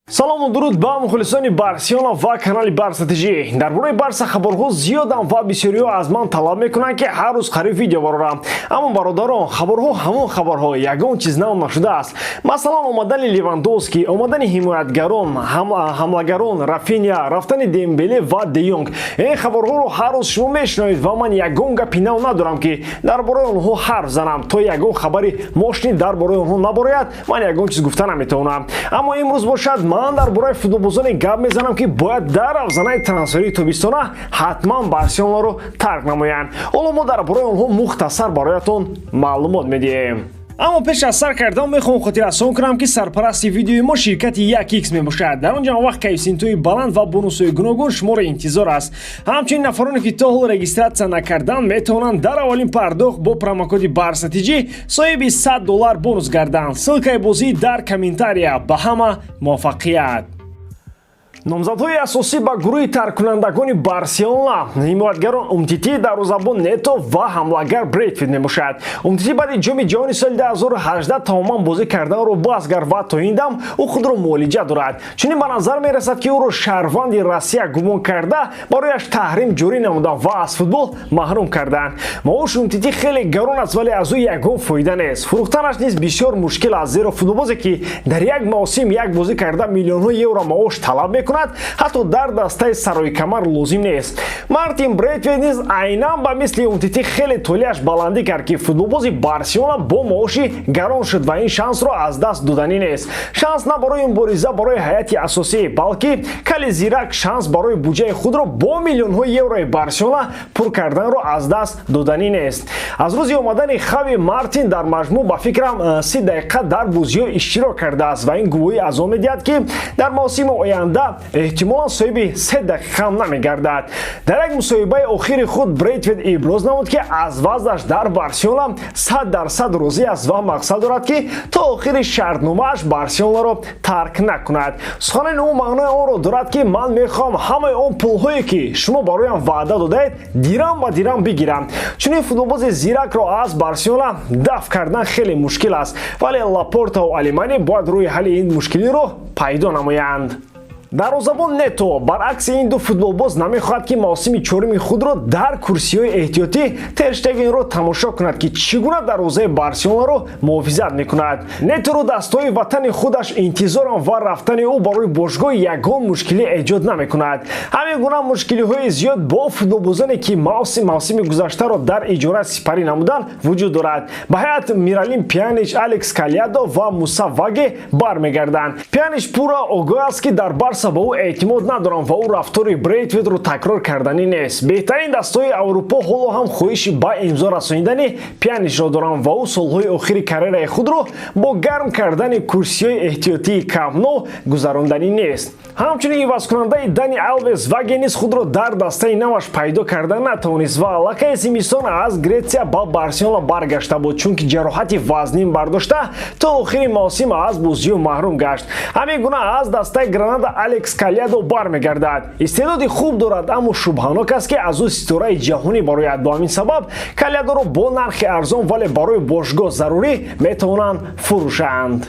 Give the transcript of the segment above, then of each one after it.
Салому дуруд ба мухлисони Барселона ва канали Барса ТЖ. Дар бораи Барса хабарҳо зиёдам ва бисёриҳо аз ман талаб мекунанд, ки ҳар рӯз қариб видео барорам. Аммо, бародарон, хабарҳо ҳамон хабарҳо, ягон чиз нав нашудааст. Масалан, омадани Левандовский, омадани ҳимоятгарон, ҳамлагарон Рафиня, рафтани Дембеле ва Де Йонг. Ин хабарҳоро ҳар рӯз шумо мешунавед ва ман ягон гапи нав надорам, ки дар бораи онҳо ҳарф занам. То ягон хабари мошинӣ дар бораи онҳо набарояд, ман ягон чиз гуфта наметавонам. Аммо имрӯз бошад, ман дар бораи футболбозоне гап мезанам, ки бояд дар авзанаи трансферии тобистона ҳатман Барселонаро тарк намоянд. Ҳоло мо дар бораи онҳо мухтасар бароятон маълумот медиҳем. Аммо пеш аз сар кардан мехоҳам хотиррасон кунам, ки сарпарасти видеои мо ширкати 1X мебошад. Дар он ҷо вақт коэффисиентҳои баланд ва бонусҳои гуногун шуморо интизор аст. Ҳамчунин нафароне, ки то ҳол регистрация накарданд, метавонанд дар аввалин пардохт бо промокоди Барса ТЖ соҳиби 100 доллар бонус гарданд. Ссылкаи бозӣ дар комментария. Ба ҳама муваффақият! Номзадҳои асосӣ ба гурӯҳи тарккунандагони Барселона ҳимоятгарон Умтити, дарвозабон Нето ва ҳамлагар Брейтвит мебошад. Умтити баъди Ҷоми ҷаҳони соли 2018 тамоман бозӣ карданро бас кард ва то ин дам ӯ худро муолиҷа дорад. Чунин ба назар мерасад, ки ӯро шаҳрванди Россия гумон карда, барояш таҳрим ҷорӣ намуда ва аз футбол маҳрум карданд. Маоши Умтити хеле гарон аст, вале аз ӯ ягон фоида нест. Фурӯхтанаш низ бисёр мушкил аст, зеро футболбозе, ки дар як мавсим як бозӣ карда, миллионҳо евро маош талаб мекунад, ҳатто дар дастаи сарои камар лозим нест. Мартин Брейтвейт низ айнан ба мисли Умтити хеле толеаш баландӣ кард, ки футболбози Барселона бо маоши гарон шуд ва ин шансро аз даст доданӣ нест. Шанс на барои мубориза барои ҳайати асосӣ, балки кали зирак шанс барои буҷаи худро бо миллионҳои еврои Барселона пур карданро аз даст доданӣ нест. Аз рӯзи омадани Хави Мартин дар маҷмӯъ, ба фикрам, 30 дақиқа дар бозиҳо иштирок кардааст ва ин гувоҳӣ аз он медиҳад, ки дар мавсими оянда эҳтимолан соҳиби 3 дақиқа ҳам намегардад. Дар як мусоҳибаи охири худ Брейтвейт иброз намуд, ки аз вазъаш дар Барселона 100% розӣ аст ва мақсад дорад, ки то охири шартномааш Барселонаро тарк накунад. Суханони ӯ маънои онро дорад, ки ман мехоҳам ҳамаи он пулҳое, ки шумо бароям ваъда додаед, дирам ба дирам бигирам. Чунин футболбози зиракро аз Барселона дафъ кардан хеле мушкил аст, вале Лапортаву Алемани бояд рӯи ҳалли ин мушкилиро пайдо намоянд. Дарвозабон Нето баръакси ин ду футболбоз намехоҳад, ки мавсими чоруми худро дар курсиҳои эҳтиётӣ Терштегенро тамошо кунад, ки чӣ гуна дарвозаи Барселонаро муҳофизат мекунад. Неторо дастҳои ватани худаш интизоранд ва рафтани ӯ барои бошгоҳ ягон мушкилӣ эҷод намекунад. Ҳамин гуна мушкилиҳои зиёд бо футболбозоне, ки мавсими гузаштаро дар иҷора сипарӣ намуданд, вуҷуд дорад. Ба ҳайат Миралим Пианич, Алекс Калиадо ва Муса Ваге бармегарданд. Пианич пурра огоҳ аст, ки дар Барса ба ӯ эътимод надорам ва ӯ рафтори Брейтвитро такрор карданӣ нест. Беҳтарин дастҳои Аврупо ҳоло ҳам хоҳиши ба имзо расонидани Пианичро доранд ва ӯ солҳои охири карьераи худро бо гарм кардани курсиҳои эҳтиётии Камп Ноу гузаронданӣ нест. Ҳамчунин ивазкунандаи Дани Алвес Ваге низ худро дар дастаи наваш пайдо карда натавонист ва аллакай зимистон аз Гретсия ба Барселона баргашта буд, чунки ҷароҳати вазнин бардошта, то охири мавсим аз бозиҳо маҳрум гашт. Ҳамин гуна аз дастаи Гранада Алекс Калиадо бармегардад. Истеъдоди хуб дорад, аммо шубҳанок аст, ки аз ӯ ситораи ҷаҳонӣ барояд. Бо ҳамин сабаб Калиадоро бо нархи арзон, вале барои бошгоҳ зарурӣ метавонанд фурӯшанд.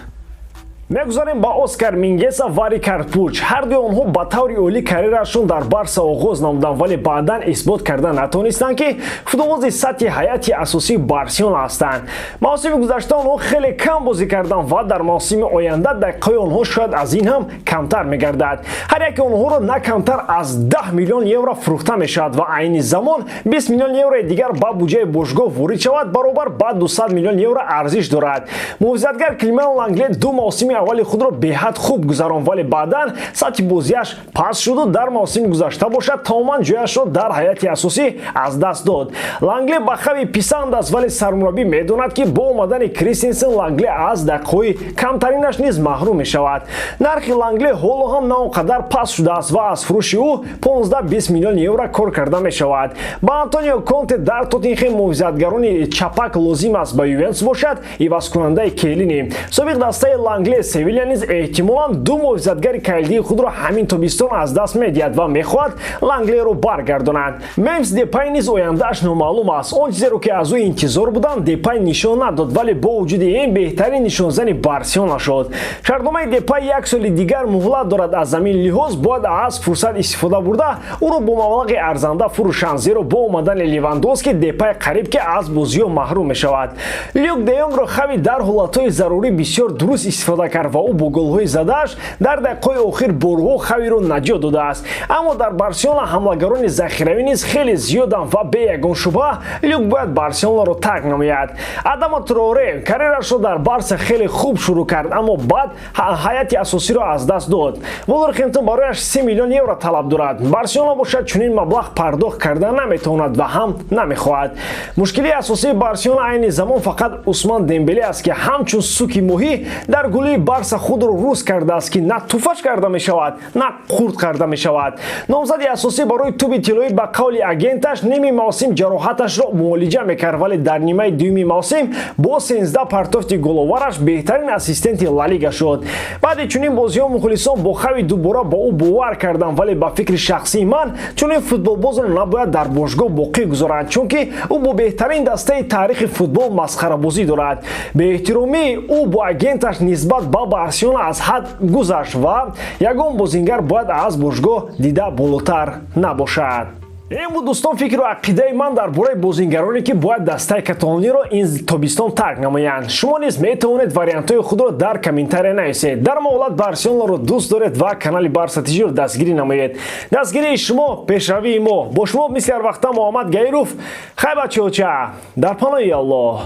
Мегузарем ба Оскар Мингеса ва Рикард Пуч. Ҳардуи онҳо ба таври олӣ карьерашон дар Барса оғоз намуданд, вале баъдан исбот карда натавонистанд, ки футболбози сатҳи ҳайати асосии Барселона ҳастанд. Мавсими гузашта онҳо хеле кам бозӣ карданд ва дар мавсими оянда дақиқаҳои онҳо шояд аз ин ҳам камтар мегардад. Ҳар яке онҳоро на камтар аз 10 миллион евро фурӯхта мешавад ва айни замон 20 миллион еврои дигар ба буҷаи бошгоҳ ворид шавад, баробар ба 200 миллион евро арзиш дорад. Муҳофизатгар Клеман Лангле ду мавсими аввали худро беҳад хуб гузаронд, вале баъдан сатҳи бозиаш паст шуду дар мавсими гузашта бошад, тамоман ҷояшро дар ҳайати асосӣ аз даст дод. Лангле ба Хави писанд аст, вале сармураббӣ медонад, ки бо омадани Кристенсен Лангле аз дақиқаҳои камтаринаш низ маҳрум мешавад. Нархи Лангле ҳоло ҳам на он қадар паст шудааст ва аз фурӯши ӯ 15-20 миллион евро кор карда мешавад. Ба Антонио Конте дар Тоттенхем муҳофизатгарони чапак лозим аст. Ба Ювентус бошад, ивазкунандаи Келини. Собиқ дастаи Лангле Севиля низ эҳтимолан ду муҳофизатгари калидии худро ҳамин тобистон аз даст медиҳад ва мехоҳад Ланглеро баргардонад. Мемфис Депай низ ояндааш номаълум аст. Он чизеро, ки аз ӯ интизор буданд, Депай нишон надод, вале бо вуҷуди ин беҳтарин нишонзани Барселона шуд. Шартномаи Депай як соли дигар муҳлат дорад. Аз ҳамин лиҳоз бояд аз фурсат истифода бурда, ӯро бо маблағи арзанда фурӯшанд, зеро бо омадани Левандовски Депай қариб ки аз бозиҳо маҳрум мешавад. Люк де Йонгро Хави дар ҳолатҳои зарурӣ бисёр дуруст истифода кард ва ӯ бо голҳои задааш дар дақиқаҳои охир борҳо Хавиро наҷот додааст. Аммо дар Барселона ҳамлагарони захиравӣ низ хеле зиёданд ва бе ягон шубҳа Люк бояд Барселонаро тарк намояд. Адама Траоре карьерашро дар Барса хеле хуб шурӯъ кард, аммо баъд ҳайати асосиро аз даст дод. Вулверхемптон барояш 3 миллион евро талаб дорад. Барселона бошад, чунин маблағ пардохт карда наметавонад ва ҳам намехоҳад. Мушкилии асосии Барселона айни замон фақат Усман Дембеле аст, ки ҳамчун суки моҳӣ дар гулӯи Барса худро рӯз кардааст, ки на туфаш карда мешавад, на қурт карда мешавад. Номзади асосӣ барои тӯби тиллоӣ, ба қавли агенташ, ними мавсим ҷароҳаташро муолиҷа мекард, вале дар нимаи дуюми мавсим бо 13 партофти головараш беҳтарин ассистенти Ла Лига шуд. Баъди чунин бозиҳо мухлисон бо Хави дубора ба ӯ бовар карданд, вале ба фикри шахсии ман чунин футболбозро набояд дар бошгоҳ боқӣ гузоранд, чунки ӯ бо беҳтарин дастаи таърихи футбол масхарабозӣ дорад. Беэҳтиромии ӯ бо агенташ нисбат ба Барселона аз ҳад гузашт ва ягон бозингар бояд аз бошгоҳ дида болотар набошад. Ин буд, дӯстон, фикру ақидаи ман дар бораи бозингароне, ки бояд дастаи каталониро ин тобистон тарк намоянд. Шумо низ метавонед вариантҳои худро дар комментария нависед. Дар маволат Барселонаро дӯст доред ва канали Барса ТЖро дастгирӣ намоед. Дастгирии шумо пешравии мо. Бо шумо мисли ҳар вақта Муҳаммад Гаиров. Хай, бачаоча, дар паноҳи Аллоҳ.